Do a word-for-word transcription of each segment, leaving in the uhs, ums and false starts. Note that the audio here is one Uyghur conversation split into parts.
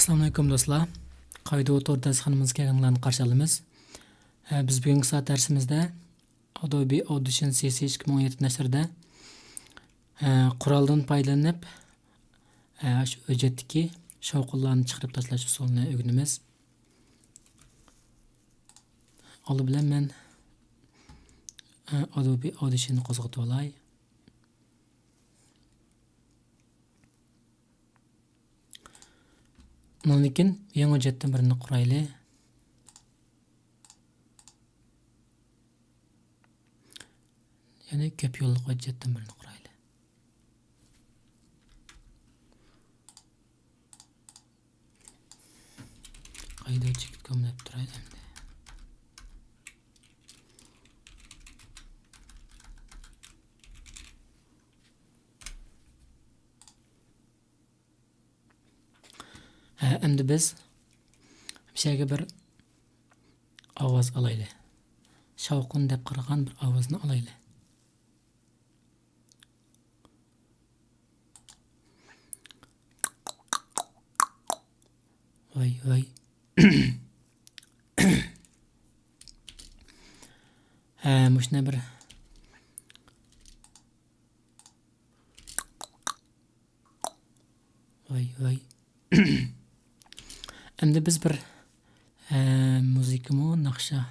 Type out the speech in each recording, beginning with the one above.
ئەسسالامۇئەلەيكۇم دوستلار. قايدۇ تور دەرسخانىمىزغا كەلگەنلەرنى قارشى ئالىمىز. ھە، بىز بۈگۈنكى سائەت دەرسىمىزدە Adobe Audition C C ئىككى مىڭ ئون يەتتە نەشرىدە، ھە، قورالدىن پايدىلىنىپ، ھە، شۇ ھۆججەتتىكى شاۋقۇنلارنى چىقىرىپ تاشلاش ئۇسۇلىنى ئۆگىنىمىز. ئالدى بىلەن مەن، ھە، Adobe Audition نى قوزغىتىۋالاي. ئۇنىڭدىن كېيىن يېڭى ھۆججەتتىن بىرنى قۇرايلى. يەنى كۆپ يوللۇق ھۆججەتتىن بىرنى قۇرايلى. قايدا چېكىپ كۆمۈلۈپ تۇراي ئەمدى. ھە، ئەمدى بىز مۇشۇ يەرگە بىر ئاۋاز ئالايلى. شاۋقۇن دەپ قارىغان بىر ئاۋازنى ئالايلى. ۋاي، ۋاي. ھە، مۇشۇنى بىر ۋاي، ۋاي. ئەمدى بىز بىر، ئە، مۇزىكىمۇ ناخشا.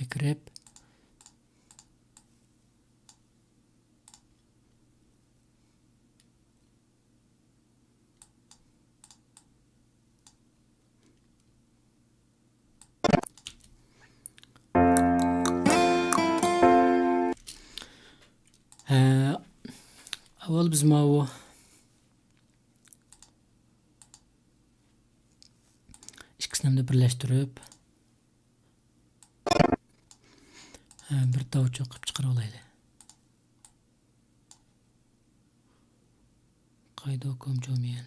ئەكىرىپ. ھە، ئاۋۋال بىز ماۋۇ ئىككىسىنى ئەمدى بىرلەشتۈرۈپ، ھە، بىر تاۋ چوقۇپ چىقىرىۋالايلى. قايدۇ كوم جوميەن.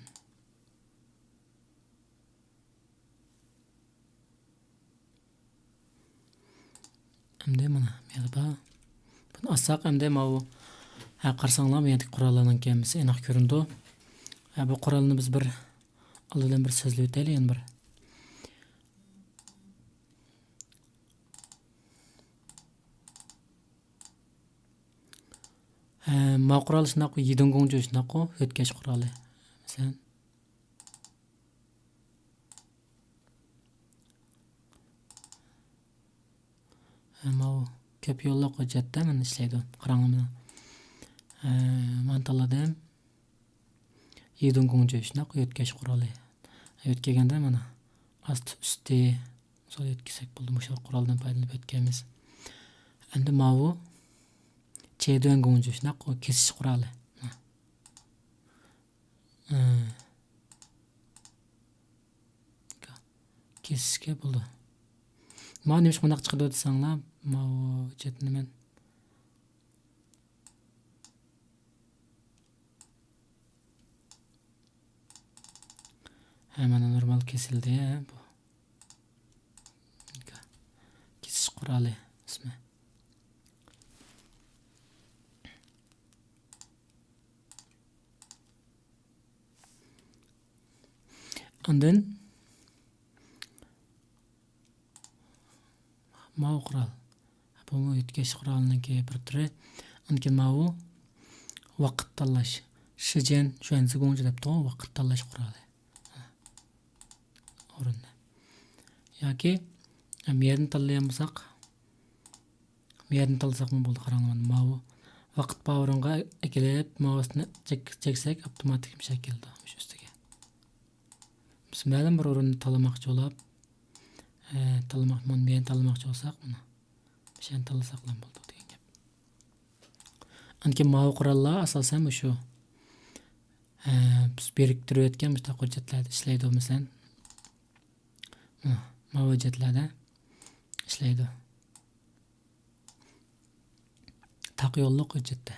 ئەمدى مانا، مەرھابا. بۇنى ئاچساق، ئەمدى ماۋۇ، ھە، قارىساڭلار، بۇ يەردىكى قوراللارنىڭ ھەممىسى ئېنىق كۆرۈنىدۇ. ھە، بۇ قورالنى بىز بىر ئالدى بىلەن بىر سۆزلىۋېتەيلى، يەنە بىر. ھە، ما قورال شۇنداققۇ، يىدىڭ گۇڭجۇ شۇنداققۇ، يۆتكەش قورالى. مەسىلەن. ھە، ماۋۇ كۆپ يوللۇق ھۆججەتتە مانا ئىشلەيدۇ. قاراڭلار مانا. ھە، مانا تاللىدىم. يىدىڭ گۇڭجۇ شۇنداق يۆتكەش قورالى. يۆتكىگەندە مانا ئاستى ئۈستى سول يۆتكىسەك بولدى. مۇشۇ قورالدىن پايدىلىنىپ يۆتكەيمىز. ئەمدى ماۋۇ چېدۈەن گۇڭجۇ شۇنداق كېسىش قورالى. ھە. كېسىشكە بولىدۇ. ماۋۇ نېمىشقا مۇنداق چىقىدۇ دېسەڭلار، ماۋۇ چەتنى مەن. ھە، مانا نورمال كېسىلدى، ھە، بۇ. كېسىش قورالى ئىسمى. ئاندىن ماۋۇ قورال. بۇمۇ يۆتكەش قورالىنىڭكى بىر تۈرى. ئاندىن كېيىن ماۋۇ ۋاقىت تاللاش. شىجيەن شۈەنزىگۇڭجى دەپتۇ، ۋاقىت تاللاش قورالى. ئورۇننى. ياكى، ئەم، يەرنى تاللىيالمىساق، يەرنى تاللىساقمۇ بولىدۇ، قاراڭلار. ماۋۇ ۋاقىت باۋۇرۇنغا ئەكېلىپ، ماۋۇسىنى چەك-، چەكسەك، ئاپتوماتىك مۇشۇ كېلىدۇ، مۇشۇ ئۈستىگە. بىز مەلۇم بىر ئورۇننى تاللىماقچى بولۇپ، ئە، تاللىماق، مانا بۇ يەرنى تاللىماقچى بولساق، مانا، مۇشۇ يەرنى تاللىساقلا بولىدۇ دېگەن گەپ. ئاندىن كېيىن ماۋۇ قوراللار ئاساسەن مۇشۇ، ئە، بىز بىرىكتۈرۈۋەتكەن مۇشۇنداق ھۆججەتلەردە ئىشلەيدۇ، مەسىلەن. ماۋۇ ھۆججەتلەردە ئىشلەيدۇ. تاق يوللۇق ھۆججەتتە.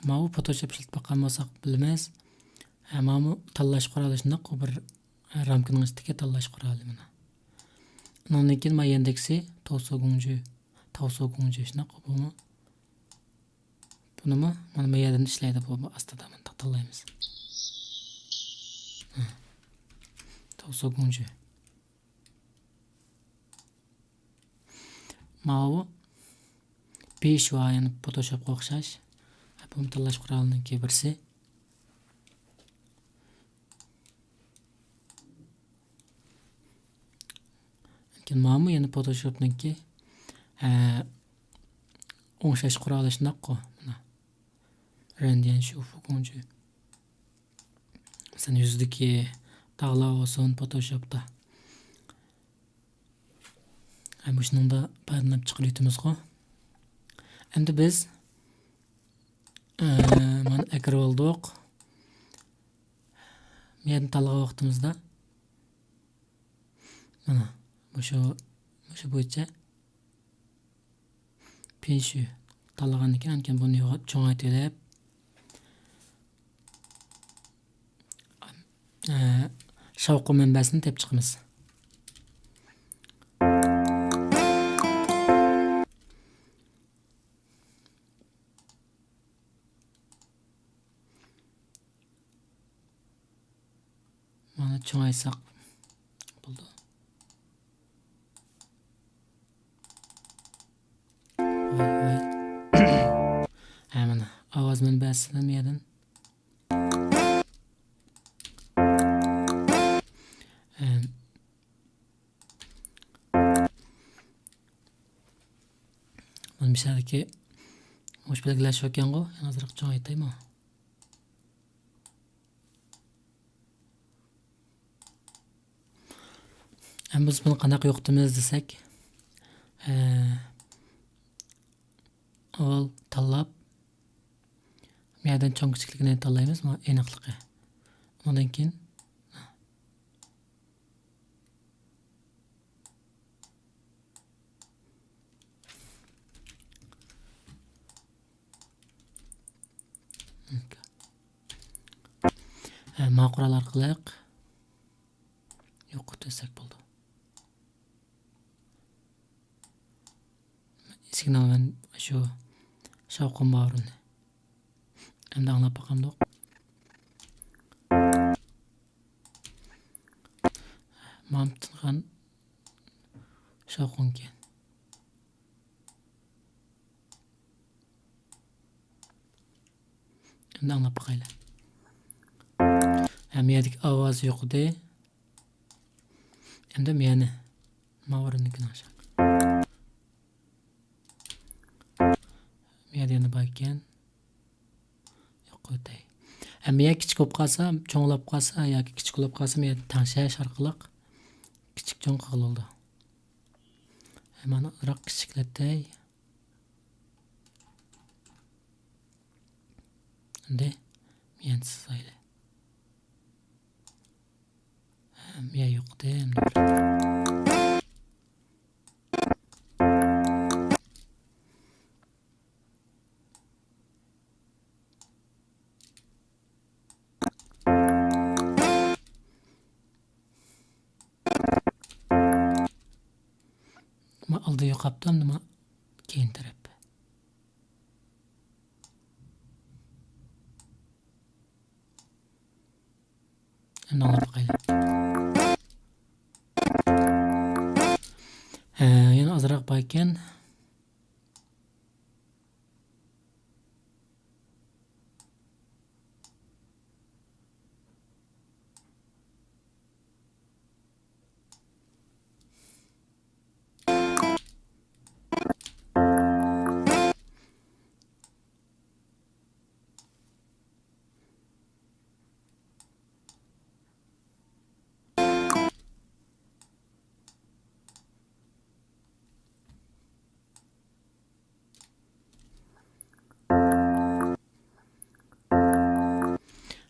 ماۋۇ فوتوشوپ ئىشلىتىپ باققان بولساق بىلىمىز. ئە، مانا بۇ تاللاش قورالى شۇنداق، بۇ بىر، ئە، رامكىنىڭ ئىچىدىكى تاللاش قورالى مانا. ئۇنىڭدىن كېيىن مانا يېنىدىكىسى توسو گۇڭجۈ، تاۋسو گۇڭجۈ شۇنداق، بۇمۇ، بۇنىمۇ مانا بۇ يەردىن ئىشلەيدۇ، بۇ، بۇ ئاستىدا مۇنداق تاللايمىز. ھە. توسو گۇڭجۈ. ماۋۇ بىشۇا، يەنى فوتوشوپقا ئوخشاش. بۇمۇ تاللاش قورالىنىڭكى بىرسى. لېكىن ماۋۇمۇ يەنە فوتوشوپنىڭكى، ئە، ئوڭشاش قورالى شۇنداققۇ. مانا. رەندىيەن شۇفۇ گۇڭجۈ. مەسىلەن، يۈزدىكى داغلار بولسۇن، فوتوشوپتا. ھە، مۇشۇنىڭدا پايدىلىنىپ چىقىرىۋېتىمىزغۇ. ئەمدى بىز، ئە، مانا ئەكىرىۋالدۇق. بۇ يەردىن تاللىغان ۋاقتىمىزدا، مانا، مۇشۇ، مۇشۇ بويىچە پىنشۇ تاللىغاندىن كېيىن، ئاندىن كېيىن بۇنى يوغان-، چوڭايتىۋېلىپ، ئە، شاۋقۇن مەنبەسىنى تېپىپ چىقىمىز. مانا چوڭايتساق بولىدۇ. ۋاي، ۋاي. ھە، مانا ئاۋاز مەنبەسىنى بۇ يەردىن. ھە. مانا مىسالدىكى مۇشۇ بەلگىلەش شۇكەنغۇ، يەنە ئازراق چوڭايتايمۇ؟ ئەمدى بىز بۇنى قانداق يوقىتىمىز دېسەك، ئە، ئاۋۋال تاللاپ، بۇ يەردىن چوڭ كىچىكلىكىنى تاللايمىز، مانا ئېنىقلىقى. ئۇنىڭدىن كېيىن ھە، ما قورال ئارقىلىق يوقىتىۋەتسەك بولىدۇ. سىگنال مەن شۇ شاۋقۇن باۋۇرىنى. ئەمدى ئاڭلاپ باقامدۇق. مامتىنغان شاۋقۇنكەن. ئەمدى ئاڭلاپ باقايلى. ھە، مىيەدىكى ئاۋاز يوقىدى. ئەمدى مىيەنى. ماۋۇرۇننىڭكىنى ئاشاق. مىيەدە يەنە بار ئىكەن. يوق، ئۆتەي. ھە، مىيە كىچىك بولۇپ قالسا، چوڭلاپ قالسا ياكى كىچىك بولۇپ قالسا، مىيەدە تەڭشەش ئارقىلىق كىچىك چوڭ قىلغىلى بولىدۇ. ھە، مانا ئازراق كىچىكلەتەي. ئەمدى مىيەنى سىزايلى. ھە، مىيە يوقىدى، ئەمدى بىر. ما ئالدى يوقاپتۇ، ئەمدى ما كەينى تەرەپ. ئەمدى ئاڭلاپ باقايلى. ھە، يەنە ئازراق بار ئىكەن.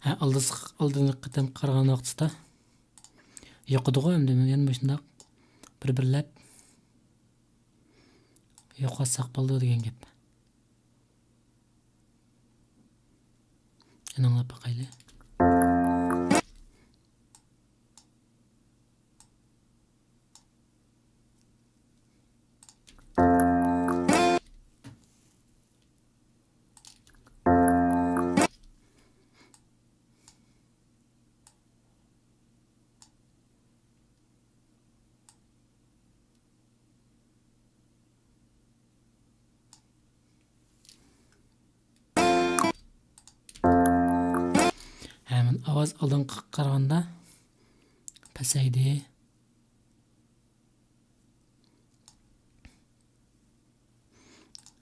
ھە، ئالدىسى، ئالدىنقى قېتىم قارىغان ۋاقتىدا يوقىدىغۇ، ئەمدى يەنە مۇشۇنداق بىر-بىرلەپ يوقاتساق بولىدۇ دېگەن گەپ. ئېنىڭلاپ باقايلى. ئاۋاز ئالدىنقىغا قارىغاندا پەسەيدى.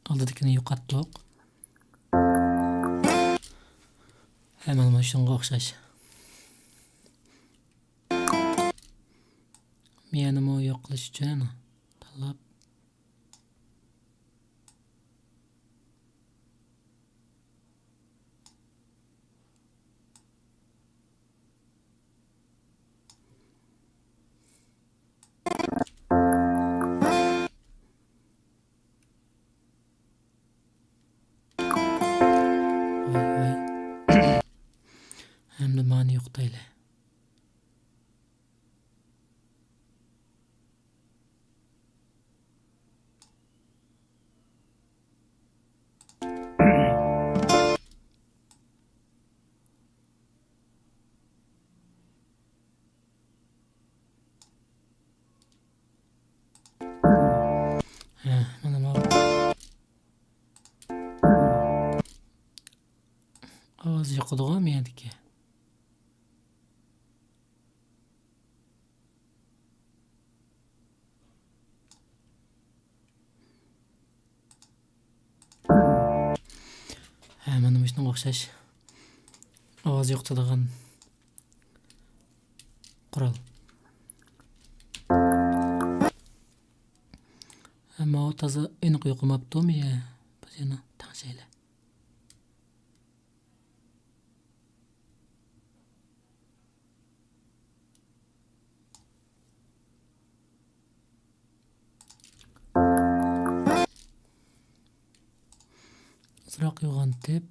ئالدىدىكىنى يوقاتتۇق. ھە، مانا شۇنىڭغا ئوخشاش. مىيەنىمۇ يوق قىلىش ئۈچۈن تاللاپ. ۋاي، ۋاي. ئەمدى مانى يوقىتايلى. ھە، مانا ماۋۇ. ئاۋاز يوقىدىغۇ مەيەدىكى. ھە، مانا مۇشۇنىڭغا ئوخشاش ئاۋاز يوقىتىدىغان قورال. ئەمما ئۇ تازا ئېنىق يوقىماپتۇ، مىيە. بىز يەنە تەڭشەيلى. ئازراق يوغان تېپ.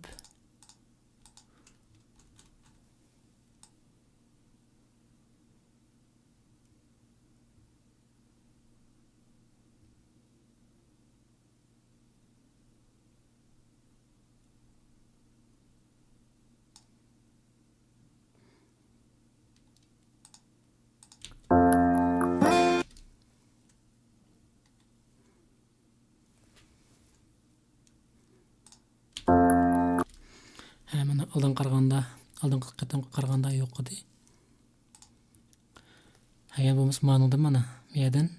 ھە، مانا ئالدىنقى قارىغاندا، ئالدىنقى قېتىمغا قارىغاندا يوق ئىدى. ھە، يەنە بولمىسا مانىڭدىن مانا، بۇ يەردىن.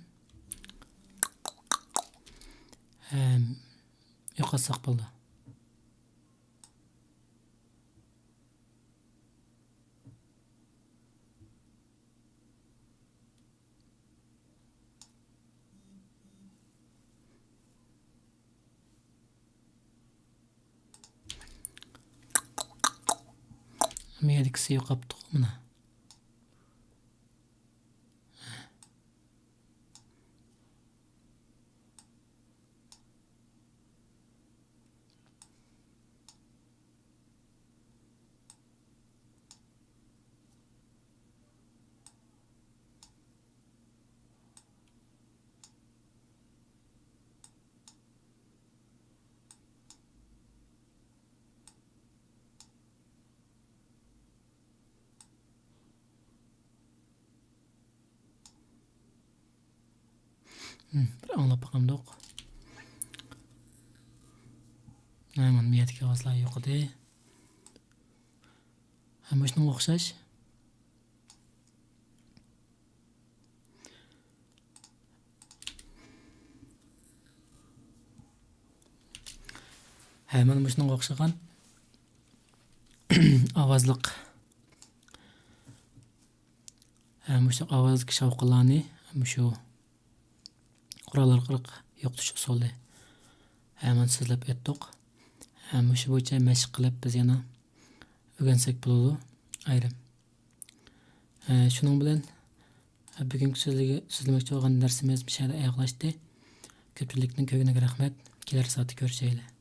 ھە، يوقاتساق بولىدۇ. مىيەدىكىسى يوقاپتۇ مانا. ھىم، بىر ئاڭلاپ باقامدۇق. ھە، مانا بۇ يەردىكى ئاۋازلار يوق ئىدى. ھە، مۇشۇنىڭغا ئوخشاش. ھە، مانا مۇشۇنىڭغا ئوخشىغان ئاۋازلىق. ھە، مۇشۇ ئاۋازدىكى شاۋقۇنلارنى مۇشۇ قورال ئارقىلىق يوقىتىش ئۇسۇلى. ھە، مانا سۆزلەپ ئۆتتۇق. ھە، مۇشۇ بويىچە مەشىق قىلىپ بىز يەنە ئۆگەنسەك بولىدۇ ئايرىم. ھە، شۇنىڭ بىلەن، ھە، بۈگۈنكى سۆزلىگە-، سۆزلىمەكچى بولغان دەرسىمىز مۇشۇ يەردە ئاياغلاشتى. كۆپچىلىكنىڭ كۆڭلىگە رەھمەت. كېلەر سائەتتە كۆرۈشەيلى.